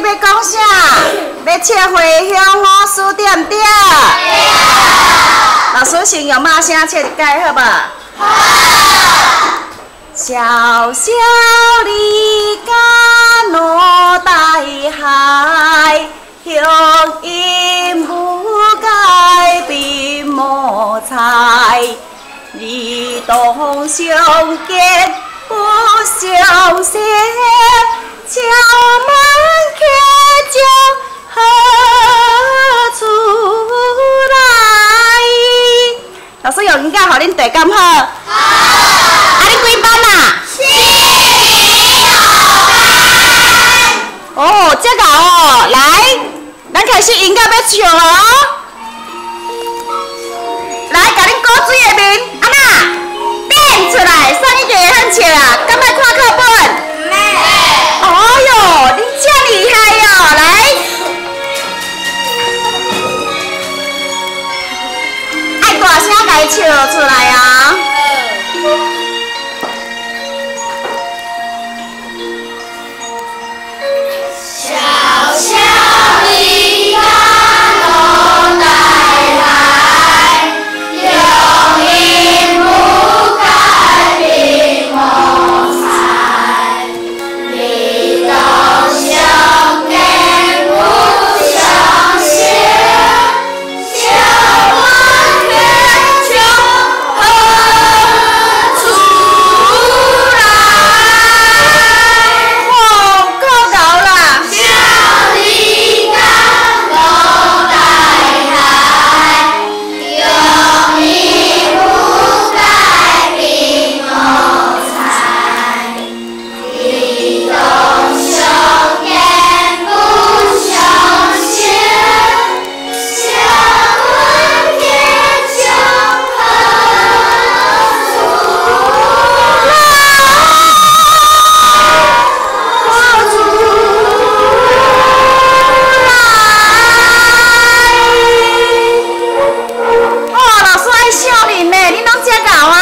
欲講啥？欲笑回鄉好事對毋對？老師先用肉聲笑一擺好無？好。小小離家落大海，鄉音無改鬢毛彩。你當相見不相識，敲門客將何處來？老師用音樂予恁對敢好？好。啊，你幾班啊？四年班。哦，這𠢕哦，來，咱開始音樂欲唱哦。來，共恁古錐的面，按怎變出來？啥物會曉笑啊？敢愛看課本？毋免。哦喲，恁遮厲害哦！來，愛大聲共伊笑出來啊！小小離家落大海，鄉音無改鬢毛彩。你當相見不相識，敲門客從何處來？哇，夠𠢕啦！小離家落大海，鄉音無改鬢毛彩。你當相見不相識，敲門客從何處來？何處來？哦，老師愛笑恁呢，恁攏遮𠢕啊？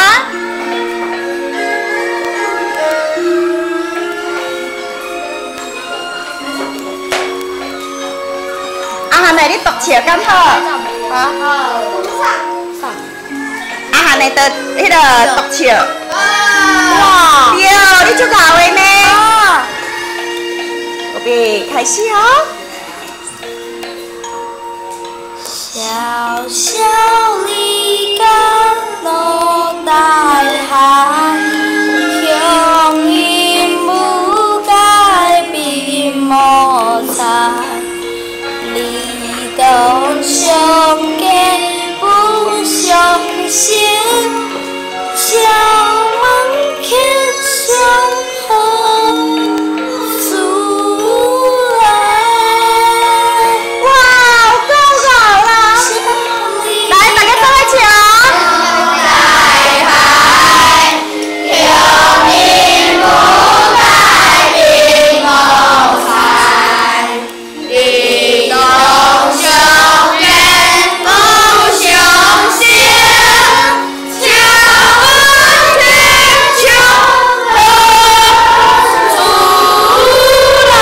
阿涵的，你獨笑敢好？好。阿涵的的彼个獨笑。哇！對，你足𠢕的呢。預備，開始哦。小小離家落大海，鄉音無改鬢毛彩。你當相見不相識，敲門客從何處來？哇，夠𠢕啦！來，大家做伙唱。大海，鄉音無改鬢毛彩。你當相見不相識，敲門客從何處來？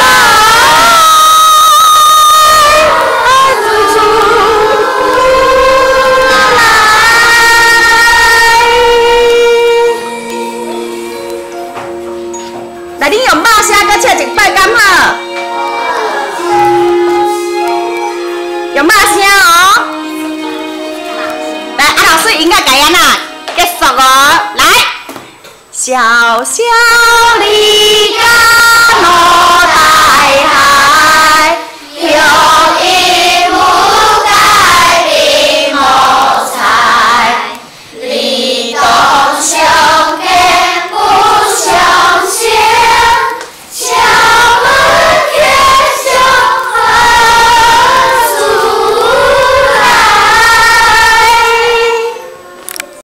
何處來？來，恁用肉聲閣笑一擺，敢好？用肉聲哦。來，啊，老師音樂共按怎？結束哦。來，小小離。